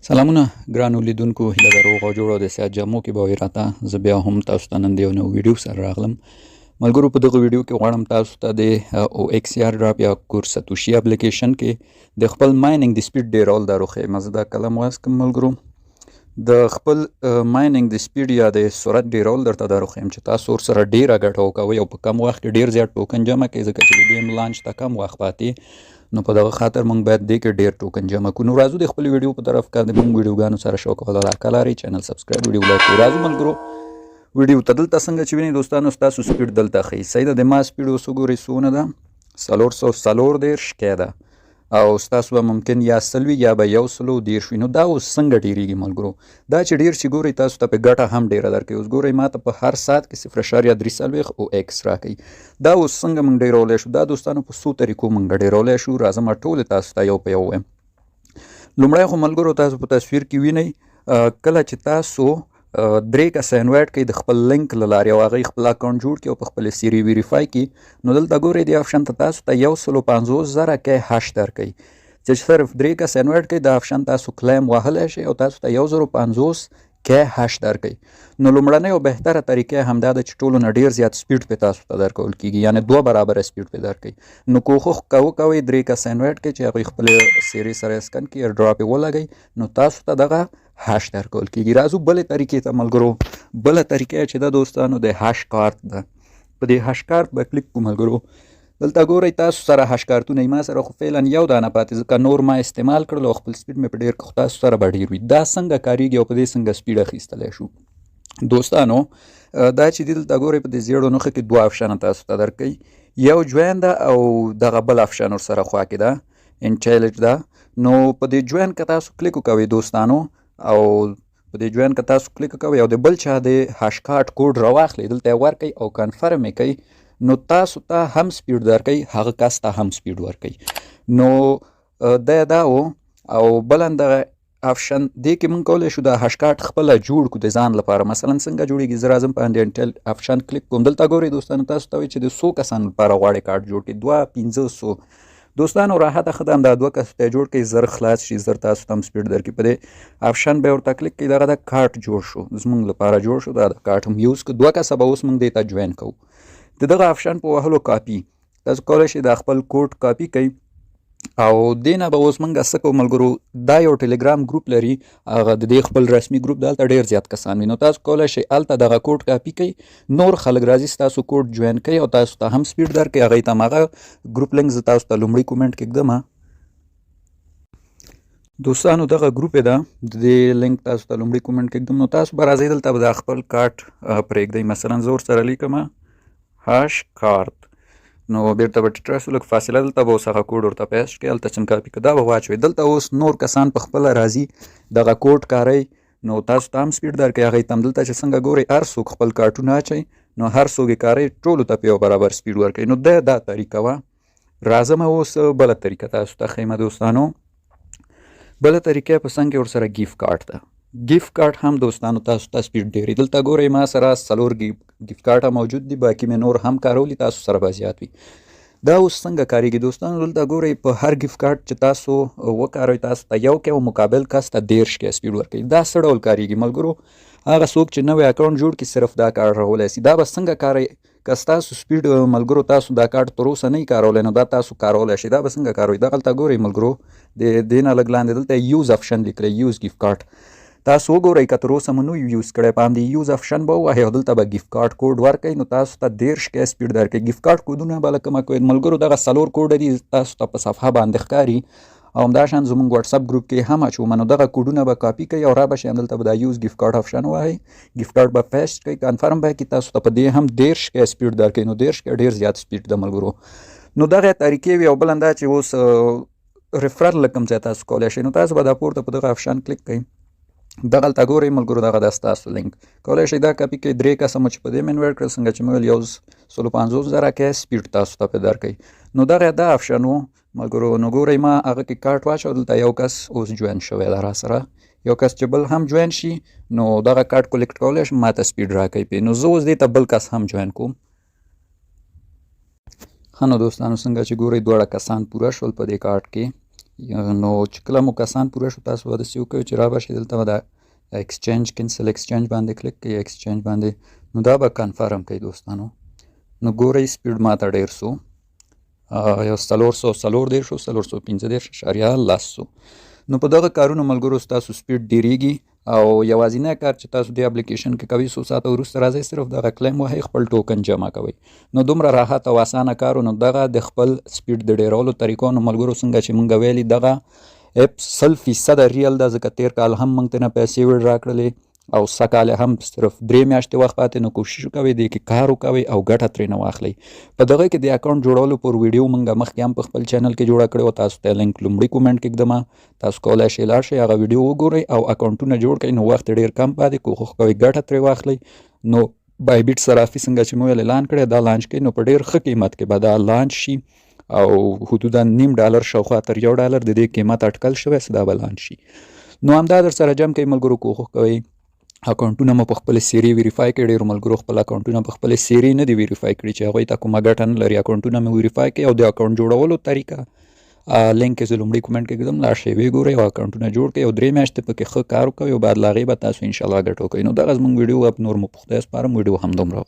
سلامونه ګرانو لیدونکو، هیله ده روغ او جوړ او د صحت جامو کې به وي. راته زه بیا هم تاسو ته نن د یو نوې ویډیو سره راغلم. ملګرو، په دغه ویډیو کې غواړم تاسو ته د OX airdrop یا کور ساتوشي اپلیکیشن کې د خپل mining د speed ډېرول در وښیم. زه دا قلم واز کوم ملګرو، د خپل mining د speed یا د سرعت ډېرول درته در وښیم چې تاسو ورسره ډېره ګټه وکوئ او په کم وخت کې ډېر زیات token جمع کړئ، ځکه چې د دې launch ته کم وخت پاتې، نو په دغه خاطر موږ باید دې کې ډېر token جمع کړو. نو راځو د خپلې ویډیو په طرف. که د موږ ویډیوګانو سره شوق او علاقه لرئ، channel subscribe، ویډیو like کړئ. راځو ملګرو ویډیو ته. دلته څنګه چې وینئ دوستانو، ستاسو speed دلته ښیي. صحیح ده، د ما speed اوس وګورئ څونه ده، 434 K ده، او ستاسو به ممکن یا 100 وي یا به 130 وي. نو دا اوس څنګه ډېرېږي ملګرو؟ دا چې ډېر شي، ګورئ، تاسو ته په ګټه هم ډېره درکوي. اوس ګورئ، ما ته په هر ساعت کې 0.43 OX راکوي. دا اوس څنګه موږ ډېرولی شو؟ دا دوستانو په څو طریقو موږ ډېرولی شو. راځم ټولې تاسو ته یو په یو وایم. لومړی خو ملګرو، تاسو په تصویر کې وینئ، کله چې تاسو درې کسه invite کړئ د خپل لینک له لارې او هغوی خپل account جوړ کړي او په خپلې څېرې verify کړي، نو دلته ګورئ، دې option ته تاسو ته 150,000 K hash درکوي. چې صرف درې کسه invite کړئ، دا option تاسو claim وهلی شئ او تاسو ته 1050 K hash درکوي. نو لومړنۍ او بهتره طریقه همدا ده چې ټولو نه ډېر زیات speed پې تاسو ته درکول کېږي، یعنې دوه برابره speed پې درکوي. نو کوښښ کوئ درې کسه invite کړئ چې هغوی خپلې څېرې سره scan کړي، airdrop یې ولګوي، نو تاسو ته دغه hash درکول کېږي. راځو بلې طریقې ته ملګرو. بله طریقه چې ده دوستانو، د hash card ده. په دې hash card به کلیک کوو ملګرو. دلته ګورئ، تاسو سره hash کارتونه، ما سره خو فعلا یو دانه پاتې، ځکه نور ما استعمال کړل او خپل speed مې په ډېر، خو تاسو سره به ډېر وي. دا څنګه کاریږي او په دې څنګه speed اخیستلی شو دوستانو؟ دا چې دي، دلته ګورئ، په دې زیړو نښو کې دوه option ه تاسو ته درکوي. یو join ده او دغه بل option ورسره خوا کې ده، انټیلج ده. نو په دې join که تاسو کلیک وکوئ دوستانو، او په دې join که تاسو کلیک وکوئ او د بل چا د hash card code راواخلئ، دلته یې ورکئ او confirm یې کړئ، نو تاسو ته هم speed درکوي، هغه کس ته هم speed ورکوي. نو دا دا و. او بل دغه option دې کې موږ کولی شو دا hash card خپله جوړ کړو د ځان لپاره. مثلا څنګه جوړېږي؟ زه راځم په همدې انټیل option کلیک کوم. دلته ګورئ دوستانو، تاسو ته وایي چې د څو کسانو لپاره غواړئ کارت جوړ کړئ، دوه، پنځه، څو. دوستانو، راحته ښه ده همدا دوه کسو ته جوړ کړئ، زر خلاص شي، زر تاسو ته هم speed درکړي. په دې option به ورته کلیک کړئ. دغه د کارت جوړ شو، زموږ لپاره جوړ شو. دا د کارت هم use کړو. دوه کسه به اوس موږ دې ته join کوو. د دغه option په وهلو کاپي تاسو کولی شئ دا خپل code copy کړئ او دې نه به اوس موږ څه کوو ملګرو؟ دا یو ټلګرام ګروپ لري، هغه د دې خپل رسمي ګروپ، دلته ډېر زیات کسان وي. نو تاسو کولی شئ هلته دغه code copy کړئ، نور خلک راځي، ستاسو code join کوي او تاسو ته هم speed درکوي، هغوی ته هم. هغه ګروپ لینک زه تاسو ته لومړي comment کې ږدم دوستانو. دغه ګروپ ده، د دې لینک تاسو ته لومړي comment کې ږدم. نو تاسو به راځئ، دلته به دا خپل کارت پرېږدئ. مثلا زه ورسره لیکم hash card، نو بیرته به ټیټ راشو لږ فاصله، دلته به اوس هغه کوډ ورته paste کړئ. هلته څنګه کاپي کړه، دا به واچوئ. دلته اوس نور کسان په خپله راځي، دغه کوډ کاروي، نو تاسو ته هم speed درکوي، هغوی ته هم. دلته چې څنګه ګورئ، هر څوک خپل کارتونه اچوي، نو هر څوک یې کاروي، ټولو ته په یو برابر speed ورکوي. نو دا دا طریقه وه. راځم اوس بله طریقه تاسو ته ښیم دوستانو. بله طریقه په څنګ کې ورسره gift card ده. gift card هم دوستانو تاسو ته speed ډېری. دلته ګورئ، ما سره څلور gift card موجود دي، باقي مې نور هم کارولي، تاسو سره به زیات وي. دا اوس څنګه کاریږي دوستانو؟ دلته ګورئ، په هر gift card چې تاسو وکاروئ، تاسو ته یو K او مقابل کس ته 30 K speed ورکوي. دا څه ډول کاریږي ملګرو؟ هغه څوک چې نوی account جوړ کړي، صرف دا کارت راولی سي. دا به څنګه کاروي؟ که ستاسو speed ملګرو، تاسو دا کارت تر اوسه نه کارولی، نو دا تاسو کارولی شئ. دا به څنګه کاروئ؟ دغلته ګورئ ملګرو، د دې نه لږ لاندې دلته use option لیکلی، use gift card. تاسو وګورئ، که تر اوسه مو نه use کړی، په همدې use option به ووهئ او دلته به gift card code ورکړئ، نو تاسو ته 30 K speed درکوي. gift card کودونه به له کومه کوئ ملګرو؟ دغه څلور کوډ دي، تاسو ته په صفحه باندې ښکاري او همداشان زموږ واتساپ ګروپ کې هم اچوم. نو دغه کوډونه به کاپي کوئ او را به شئ، همدلته به دا use gift card option ووهئ، gift card به paste کړئ، confirm به کړئ، تاسو ته په دې هم 30 K speed درکوي. نو 30 K ډېر زیات speed ده ملګرو. نو دغه طریقې وي. او بل دا چې اوس referral له کوم ځای تاسو کولی شئ؟ نو تاسو به دا پورته په دغه option کلیک کړئ. دغلته ګورئ ملګرو، دغه د ستاسو لینک کولی شئ دا کاپي کړئ. درې کسه مو چې په دې invite کړل، څنګه چې مې ویل، 150,000 K speed تاسو ته پې درکوي. نو دغه دا option و ملګرو. نو ګورئ، ما هغه کې کارت واچو، دلته یو کس اوس join شوی ده راسره. یو کس چې بل هم join شي، نو دغه کارت collect کولی شم، ما ته speed راکوي پې. نو زه اوس دې ته بل کس هم join کوم. ښه، نو دوستانو، څنګه چې ګورئ، دواړه کسان پوره شول په دې کارت کې. نو چې کله مو کسان پوره شو، تاسو به داسې وکړئ چې را به شئ دلته، به دا exchange، cancel exchange باندې کلیک کوئ. Exchange باندې نو دا به confirm کوي دوستانو. نو ګورئ، speed ماته ډېر سو، یو 434، 435.10 سو. نو په دغه کارونو ملګرو ستاسو speed ډېریږي. او یوازینی کار چې تاسو دې اپلیکیشن کې کوئ، څو ساعته وروسته راځئ، صرف دغه claim وهئ، خپل token جمع کوئ. نو دومره راحت او اسانه کار. نو دغه د خپل speed د ډېرولو طریقو. نو ملګرو، څنګه چې مونږ ویلي، دغه app 100% real ده، ځکه تېر کال هم مونږ ترېنه پیسې withdraw کړلې او سږکال هم صرف 3 میاشتې وخت پاتې. نو کوشش وکوئ، دې کې کار وکوئ او ګټه ترېنه واخلئ. په دغه کې د account جوړولو پر ویډیو مونږ مخکې هم په خپل channel کې جوړه کړې او تاسو ته لینک لومړي comment کې ږدم. تاسو کولای شئ لاړ شئ، هغه ویډیو وګورئ او اکاونټونه جوړ کړئ. نو وخت ډېر کم پاتې، کوښښ کوئ ګټه ترې واخلئ. نو Bybit صرافي څنګه چې مو ویل اعلان کړی، دا launch کړي، نو په ډېر ښه قیمت کې به دا launch شي او حدودا نیم ډالر شاوخوا تر 1 ډالر د دې قیمت اټکل شوی چې دا به launch شي. نو همدا در سره جمع کوي ملګرو، کوښښ کوئ اکاونټونه مو په خپل څیرې verify کړئ. ډېرو ملګرو خپل اکاونټونه په خپل څیرې نه دي verify کړي، چې هغوی ته کومه ګټه نه لري. اکاونټونه مو verify کړئ او د account جوړولو طریقه لینک یې زه لومړي comment کې ږدم، لاړ شئ، ویې ګورئ او اکاونټونه جوړ کړئ او 3 میاشتې پکې ښه کار وکوئ او بعد له هغې به تاسو انشاءالله ګټه وکړئ. نو دغه زموږ ویډیو وه، نور مو په خدای سپارم. ویډیو هم دومره.